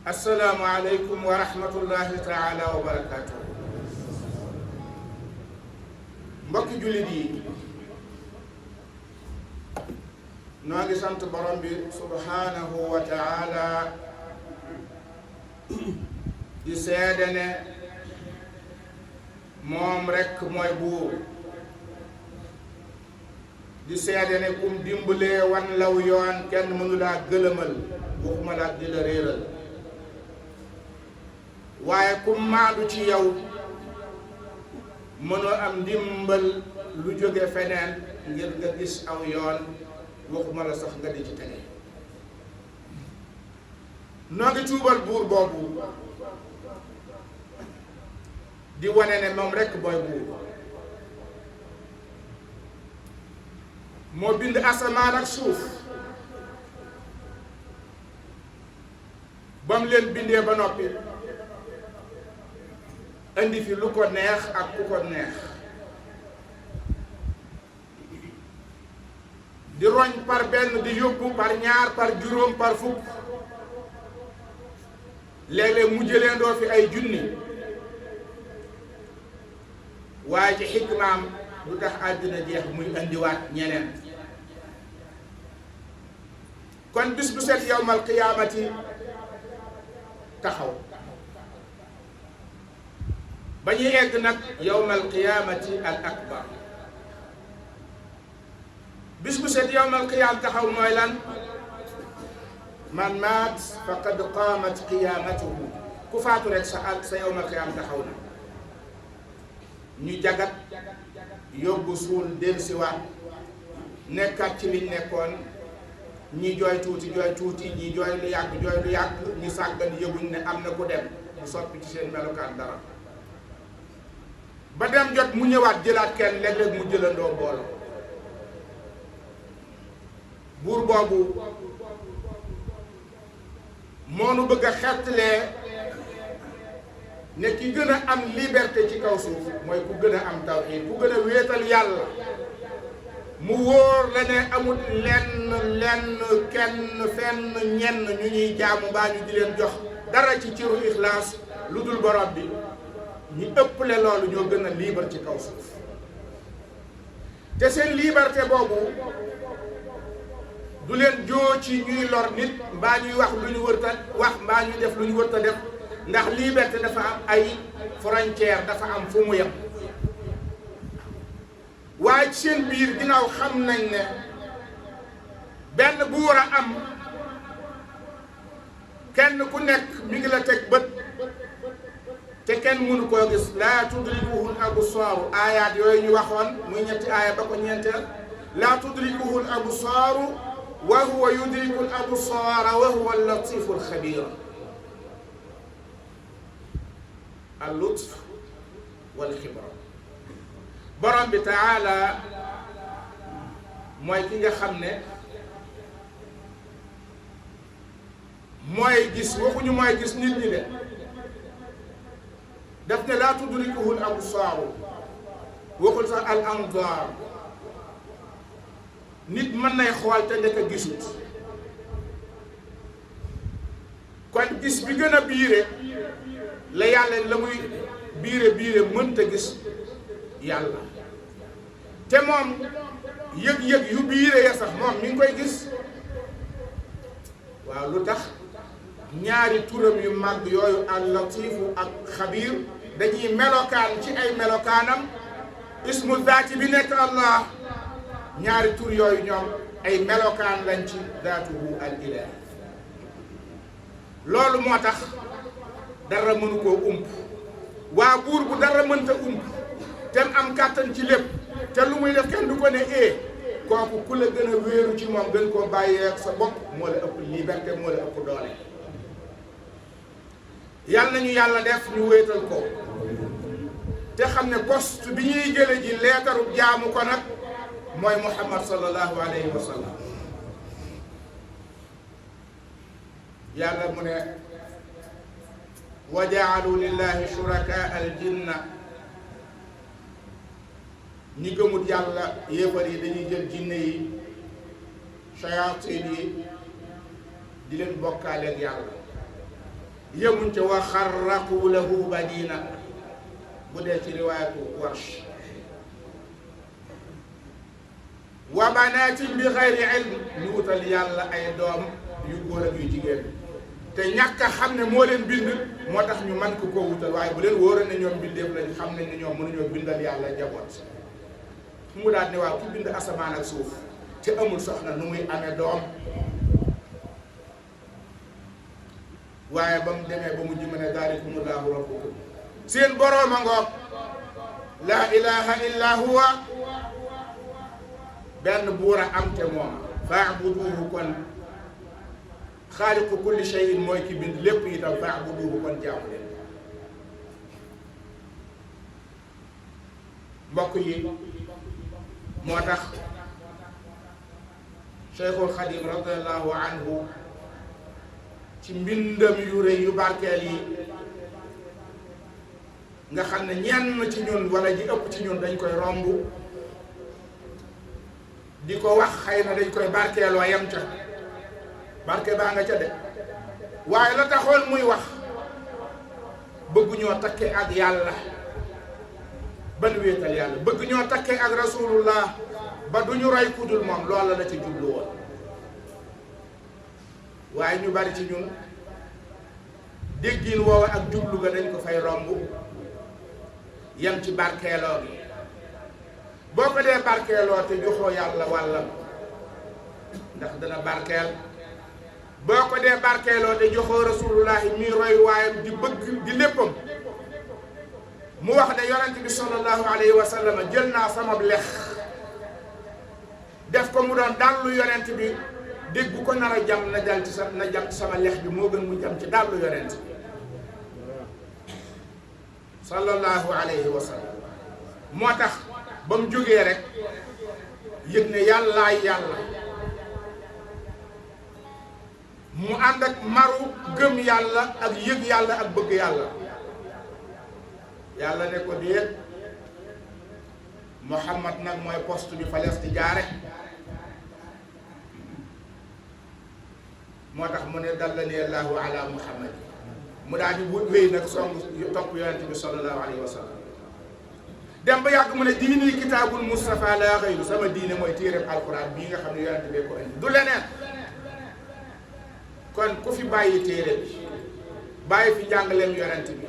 السلام عليكم ورحمة الله تعالى وبركاته. mbokki jullit yi noo ngi sant borom bi subhanahu wa taala di seede ne moom rekk mooy buur, di seede ne kum dimbalee wan law yoon kenn mënu laa gëlëmal waxuma laa di la réeral, waaye kum maandu ci yow mënoo am ndimbal lu jóge feneen ngir nga gis aw yoon waxuma la sax nga di ci tege. noo ngi tuubal buur boobu di wane ne moom rekk booy buur, moo bind asamaan ak suuf, ba mu leen bindee ba noppi indi fi lu ko neex ak ku ko neex, di roñ par benn di yóbbu par ñaar par juróom par fukk, léeg-léeg mu jëleendoo fi ay junni, waaye ci xikmaam lu tax àddina jeex muy indiwaat ñeneen. kon bis bu set yawmal qiyaamati taxaw, ba ñuy egg nag yawmal qiyaamati al akbar. bis bu set yawmal qiyaam taxaw mooy lan? man maat faqad qaamat qiyaamatuhu, ku faatu rek sa yawmal qiyaam taxaw na. ñu jagat yóbbu suul dellusiwaat nekkaat ci liñ nekkoon, ñi jooy tuuti ñi jooy lu yàgg ñi sàggan yëguñ ne am na ku dem mu soppi ci seen melokaan dara, ba dem jot mu ñëwaat jëlaat kenn, léeg-léeg mu jëlandoo mbooloo. buur boobu moo nu bëgg a xettlee ne ki gën a am liberté ci kaw suuf mooy ku gën a am tawhiid, ku gën a wéetal yàlla, mu wóor la ne amul lenn kenn fenn ñenn ñu ñuy jaamu baa ñu di leen jox dara ci ciru ixlaas lu dul borom bi. ñu ëpple loolu ñoo gën a libre ci kaw suuf, te seen liberté boobu du leen joo ci ñuy lor nit mbaa ñuy wax lu ñu wërta wax mbaa ñuy def lu ñu wërta def, ndax liberté dafa am ay frontière, dafa am fu mu yem. waaye ci seen biir ginnaaw xam nañ ne benn bu war a am kenn ku nekk mi ngi la teg bët te kenn mënu koo gis. laa tudrikuhul absaaru, aayaat yooyu ñu waxoon muy ñetti aaya ba ko ñeenteel. laa tudrikuhul absaaru wa huwa yudrikul absaara wa huwa al-latiiful xabiir. al-lutf wal xibra. borom bi taala mooy ki nga xam ne mooy gis, waxuñu mooy gis nit ñi de, daf ne laa tudrikuhul absaaru, waxul sax al anzaar. nit mën nay xool te ndek a gisut. kon gis bi gën a biire la yàlla la muy biire mënta gis yàlla, te moom yëg-yëg yu biire ya sax moom mi ngi koy gis. waaw lu tax ñaari turam yu mag yooyu al latifu ak xabiir dañuy melokaan ci ay melokaanam. ismu zaati bi nekk Allah, ñaari tur yooyu ñoom ay melokaan lañ ci zaatuhu al ilaah. loolu moo tax dara mënu koo ump. waa buur bu dara mënta ump te am kàttan ci lépp, te lu muy def kenn du ko ne kooku ku la gën a wéeru ci moom gën koo bàyyee ak sa bopp moo la ëpp liberté, moo la ëpp doole. yal nañu yàlla def ñu wéetal ko te xam ne poste bi ñuy jële ji leetaru jaamu ko nag mooy Muhammad sallallahu alayhi wa sallam. yàlla mu ne wa jaalu lillahi shurakaa al jinna, ñi gëmut yàlla yéefar yi dañuy jël jinne yi, shayatin yi di leen bokkaaleeg yàlla. yemuñ ca wa xarraqu lahu banina bu dee ci riwaayatu Warsh wa banaatin bi xayri ilm ñu wutal yàlla ay doom yu góor ak yu jigéen te ñàkk a xam ne moo leen bind moo tax ñu man ko koo wutal waaye bu leen wóoroon ne ñoom bindeef lañ xam nañ ne ñoom mënuñoo bindal yàlla njaboot mu daal ne waaw ki bind asamaan ak suuf te amul soxna nu muy amee doom waaye ba mu demee ba mu ji ne daalikumullaahu rabbukum seen boroom a ngoog laa ilaha illa huwa benn buur a am te moom fa'buduhu kon xaaliqu kulli shay'in mooy ki bind lépp itam fa'buduhu kon jaamu leen mbokk yi moo tax Cheikhul Xadim radiyallahu anhu ci mbindam yu rëy yu barkeel yi nga xam ne ñenn ci ñun wala ji ëpp ci ñun dañ koy romb di ko wax xëy na dañ koy barkeeloo yem ca barke baa nga ca de waaye la taxoon muy wax bëgg ñoo takke ak yàlla ba nu wéetal yàlla bëgg ñoo takke ak rasulullah ba du ñu roy kudul moom loola la ci jublu woon waaye ñu bari ci ñun déggin woowa ak jublu ga dañ ko fay romb yem ci barkeeloo gi boo ko dee barkeeloo te joxoo yàlla wàllam ndax dana barkeel boo ko dee barkeeloo te joxoo rasulullahi mi roy waayam di bëgg di léppam mu wax ne yonent bi sallallahu alayhi wa sallam jël naa sama lex def ko mu doon dallu yonent bi dégg bu ko nar a jam na jam ci sama lex bi moo gën mu jam ci dallu yonent bi sallallahu alayhi wa sallam moo tax ba mu jógee rek yëg ne yàllaay yàlla mu ànd ak maru gëm yàlla ak yëg yàlla ak bëgg yàlla yàlla ne ko déet Muhammad nag mooy poste bi falees di jaare moo tax mu ne dallani allahu ala Muhammad mu daal di wéy nag song topp yonente bi sallallahu alayhi wa sallam dem ba yàgg mu ne diini kitaabul Mustafa laa xëyru sama diine mooy téereem alquran bii nga xam ne yonente bee ko indi du leneen kon ku fi bàyyi téere bi bàyyi fi njàngaleem yonente bi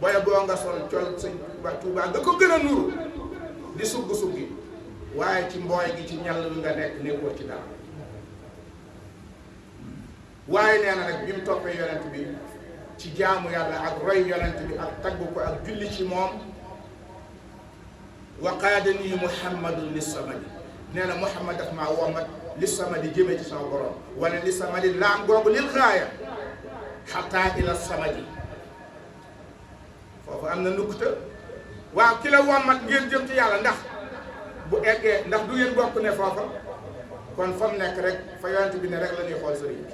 booy boo nga sol col sëñ Tuubaa nga ko gën a nuru di sugg-suggi waaye ci mbooy gi ci ñàll bi nga nekk nekkoo ci dara waaye nee na nag bi mu toppee yonent bi ci jaamu yàlla ak roy yonent bi ak tagg ko ak julli ci moom wa qaadanii muhammadun lis samadi nee na muhammad daf maa womat lis samadi jëmee ci sama borom wala lis samadi laam googu lil xaaya xataa ila samadi foofu am na nukkuta waaw ki la womat ngeen jëm ci yàlla ndax bu eggee ndax du ngeen bokk ne foofa kon fa mu nekk rek fa yonent bi ne rek la ñuy xool sëriñ bi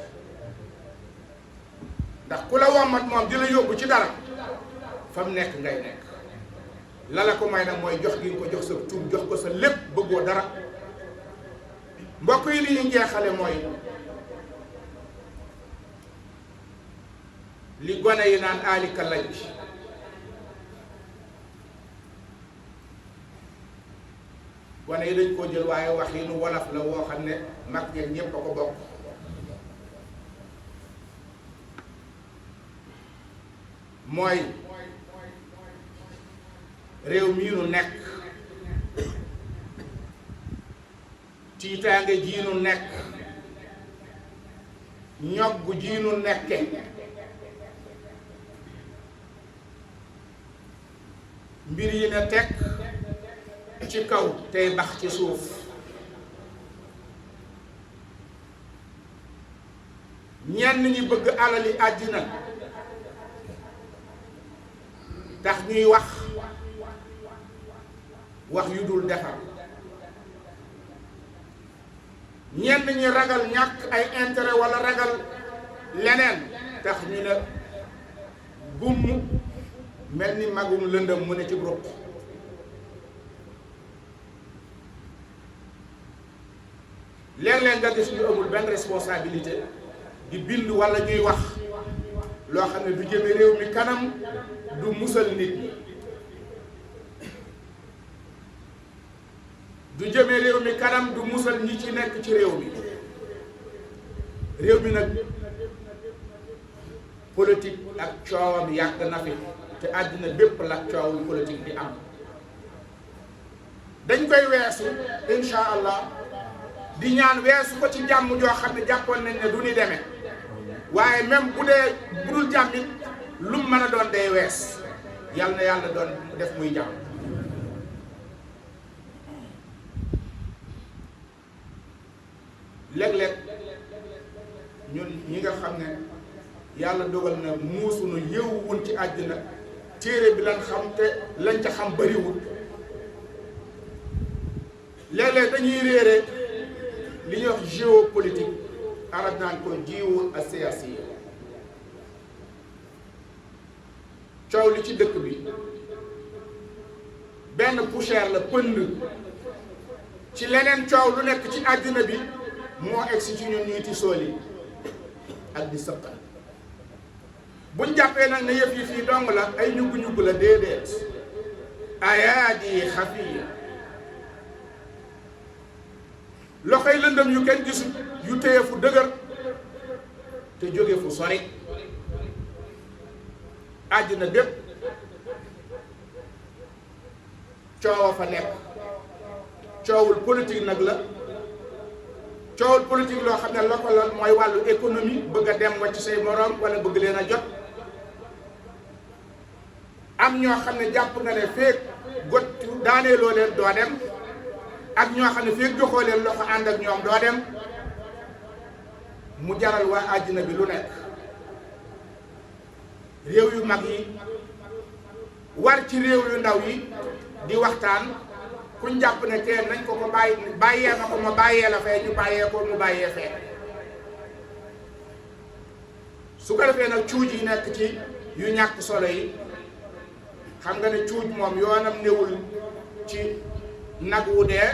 ndax ku la womat moom di la yóbbu ci dara fa mu nekk ngay nekk la la ko may nag mooy jox gi nga ko jox sa tur jox ko sa lépp bëggoo dara mbokk yi li ñu jeexale mooy li gone yi naan aalika laj gone yi dañ koo jël waaye wax yi nu wolof la woo xam ne mag ngeen ñépp a ko bokk mooy réew mii nu nekk tiitaange jii nu nekk ñoggu jii nu nekke mbir yi ne teg ci kaw tey bax ci suuf ñenn ñi bëgg alali àddina tax ñuy wax yu dul defar ñenn ñi ragal ñàkk ay intérêt wala ragal leneen tax ñu ne gumm mel ni magum lëndëm mu ne ci ruq léeg-léeg nga gis ñu amul benn responsabilité di bind wala ñuy wax loo xam ne du jëme réew mi kanam du musal nit ñi du jëme réew mi kanam du musal ñi ci nekk ci réew mi nag politique ak coowam yàgg na fi te àddina bépp la coowul politique di am dañ koy weesu insha allah di ñaan weesu ko ci jàmm joo xam ne jàppoon nañ ne du ni demee waaye même bu dul jàmmit lu mu mën a doon day wees yal na yàlla doon def muy jàmm léeg-léeg ñun ñi nga xam ne yàlla dogal na muusunu yëwwun ci àddina téere bi lañ xam te lañ ca xam bariwul léeg-léeg dañuy réere li ñuy wax géopolitique arab naan ko jiwu asiyaasi coow li ci dëkk bi benn poussière la pënd ci leneen coow lu nekk ci àddina bi moo egsi ci ñun ñuy ti sooli ak di sëqal buñ jàppee nag ne yëf yi fii dong la ay ñugg-ñugg la déedéet ayaadi xafiya loxoy lëndëm yu kenn gisul yu téye fu dëgër te jóge fu sori àddina bépp coowa fa nekk coowul politique nag la coowul politique loo xam ne la ko la mooy wàllu économie bëgg a dem wàcc say moroom wala bëgg leen a jot am ñoo xam ne jàpp nga ne feek got daaneeloo leen doo dem ak ñoo xam ne feek joxoo leen loxo ànd ak ñoom doo dem mu jaral waa àddina bi lu nekk réew yu mag yi war ci réew yu ndaw yi di waxtaan kuñ jàpp ne kenn nañ ko ko bàyyee ma ko ma bàyyee la fee ñu bàyyee ko mu bàyyee fee su ko defee nag cuuj yi nekk ci yu ñàkk solo yi xam nga ne cuuj moom yoonam newul ci nag wu dee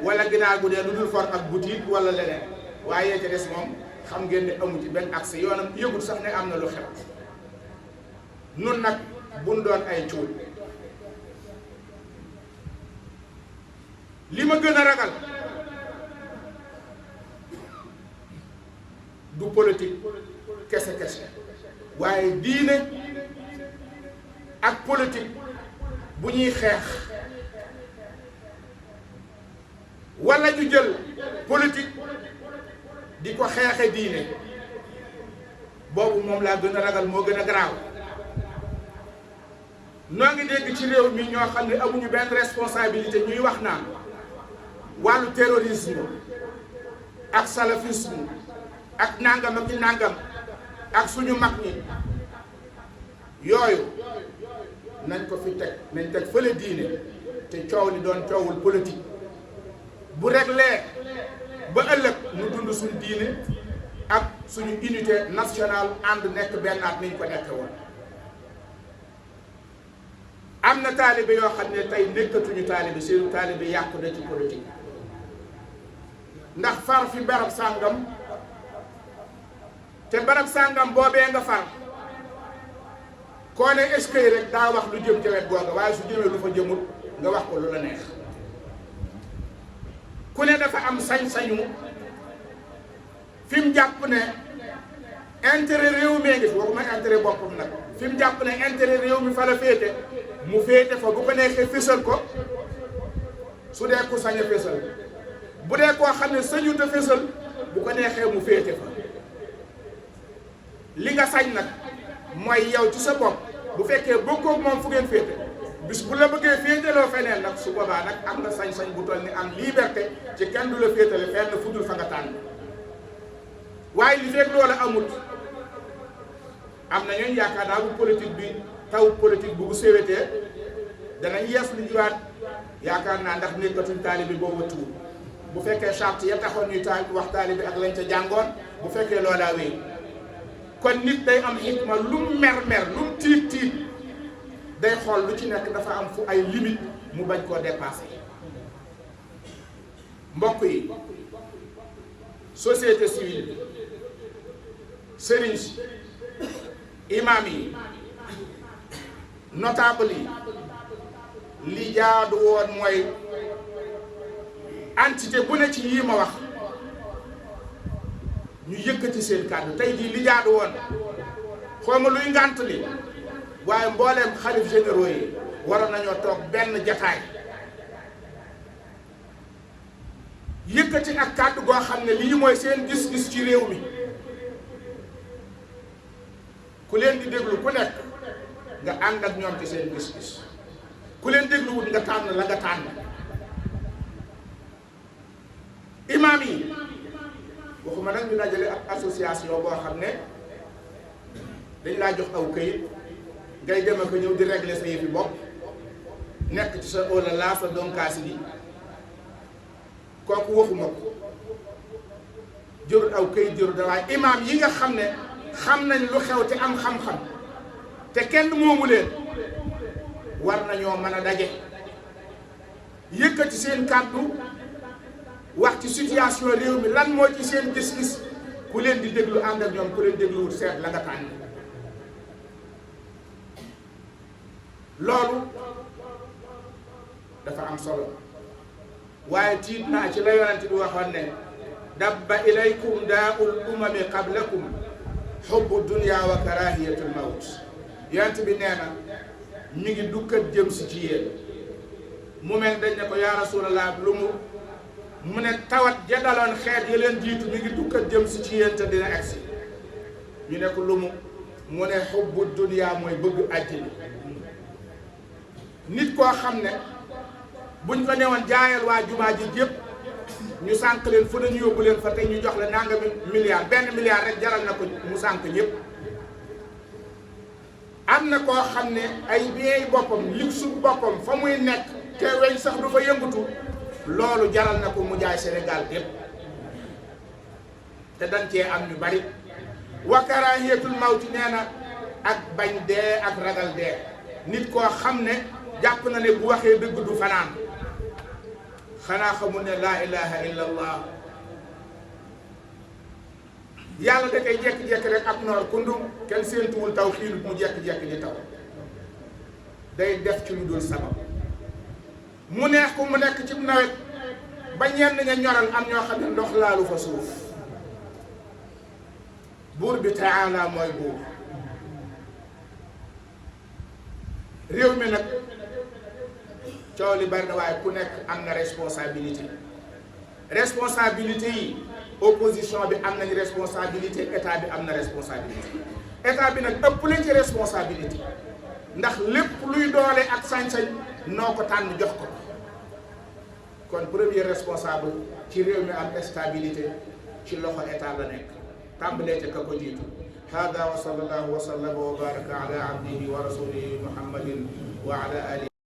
wala ginaar gu dee lu dul for ak butit wala leneen waaye ca des moom xam ngeen ne amu ci benn accès yoonam yëgul sax ne am na lu xew nun nag buñ doon ay cuuj li ma gën a ragal du politique kese waaye diine ak politique bu ñuy xeex wala ñu jël politique di ko xeexe diine boobu moom laa gën a ragal moo gën a garaaw noo ngi dégg ci réew mi ñoo xam ne amuñu benn responsabilité ñuy wax naan wàllu terrorisme ak salafisme ak nangam ak nangam ak suñu mag ñi yooyu nañ ko fi teg nañ teg fële diine te coow li doon coowul politique bu réglé ba ëllëg ñu dund suñu diine ak suñu unité nationale ànd nekk bennaat niñ ko nekk woon am na taalibe yoo xam ne tey nekkatuñu taalibe seenu taalibe yàqu na ci politique ndax far fi barab sàngam te barab sàngam boobee nga far koo ne est-ce que rek daa wax lu jëm ca wet googa waaye su jëmee lu fa jëmul nga wax ko lu la neex ku ne dafa am sañ-sañu fi mu jàpp ne intérêt réew mee ngi fi waxuma intérêt boppam nag fi mu jàpp ne intérêt réew mi fa la féete mu féete fa bu ko neexee fésal ko su dee ku sañ a fésal bu dee koo xam ne sañut a fésal bu ko neexee mu féete fa li nga sañ nag mooy yow ci sa bopp bu fekkee bokkoo moom fu ngeen féete bis bu la bëggee féeteloo feneen nag su boobaa nag am nga sañ-sañ bu toll ni am liberté ci kenn du la féetale fenn fu dul fa nga tànn waaye li fekk loola amut am na ñooñu yaakaar naa bu politique bi taw politique bu séwétee danañ yees lu jiwaat yaakaar naa ndax nekkatuñ taalibe bi boobu tuur bu fekkee charte ya taxoon ñuy wax taalibe bi ak lañ ca jàngoon bu fekkee loolaa wéy kon nit day am xikma lu mu mer lu mu tiit day xool lu ci nekk dafa am fu ay limite mu bañ koo dépasser mbokk yi société civile bi sëriñ si imam yi notable yi li jaadu woon mooy entité bu ne ci yii ma wax ñu yëkkati seen kàddu tey jii li jaadu woon xawma luy ngànt li waaye mbooleem xalif généraux yi waroon nañoo toog benn jataay yëkkati ak kàddu goo xam ne lii mooy seen gis-gis ci réew mi ku leen di déglu ku nekk nga ànd ak ñoom ci seen gis-gis ku leen dégluwut nga tànn la nga tànn imaam yi waxuma nag ñu dajale ab association boo xam ne dañ laa jox aw këyit ngay dem ak ñëw di régler sa yëfi bopp nekk ci sa óola laa sa donkaasi bi kooku waxuma ko jërut aw këyit jërut da waaye imaam yi nga xam ne xam nañ lu xew te am xam-xam te kenn moomu leen war nañoo mën a daje yëkkati seen kàddu wax ci situation réew mi lan moo ci seen gis-gis ku leen di déglu ànd ak ñoom ku leen dégluwut seet la nga tànn loolu dafa am solo waaye tiit naa ci la yonent bi waxoon ne dabba ilaykum daa'ul umami qablakum hubbu dunya wa karahiyatul mawt yonent bi nee na mi ngi dukkat jëm si ci yéen mu mel dañ ne ko yaa rasulallah lu mu ne tawat ja daloon xeet yi leen jiitu mi ngi dukkat jëm si ci yéen te dina agsi ñu ne ko lu mu ne hubbu dunya mooy bëgg àddina nit koo xam ne buñ ko newoon jaayal waa jumaa ji yëpp ñu sànq leen fu nañu yóbbu leen fa te ñu jox la nangami milliard benn milliard rek jaral na ko mu sànq ñëpp am na koo xam ne ay biens boppam luxe boppam fa muy nekk te weñ sax du fa yëngatu loolu jaral na ko mu jaay Sénégal yëpp te dañ cee am ñu bari wa karahiyatul mawti nee na ak bañ dee ak ragal dee nit koo xam ne jàpp na ne bu waxee dëgg du fanaan xanaa xamul ne laa ilaha illa allah yàlla da koy jekki-jekki rek ab noor kundum kenn séentuwul taw xiinut mu jekki-jekki di taw day def ci lu dul sabab mu neex ko mu nekk ci nawet ba ñenn ña ñoral am ñoo xam ne ndox laalu fa suuf buur bi taala mooy buur réew mi nag coow li bari na waaye ku nekk am na responsabilité yi opposition bi am nañ responsabilité état bi am na responsabilité état bi nag ëpp lañ ci responsabilité ndax lépp luy doole ak sañ-sañ noo ko tànn jox ko kon premier responsable ci réew mi am stabilité ci loxo état la nekk tàmbalee ca ka ko jiitu hada wa sallallahu wa sallama wa baraka ala abdihi wa rasulihi muhammadin wa ala alihi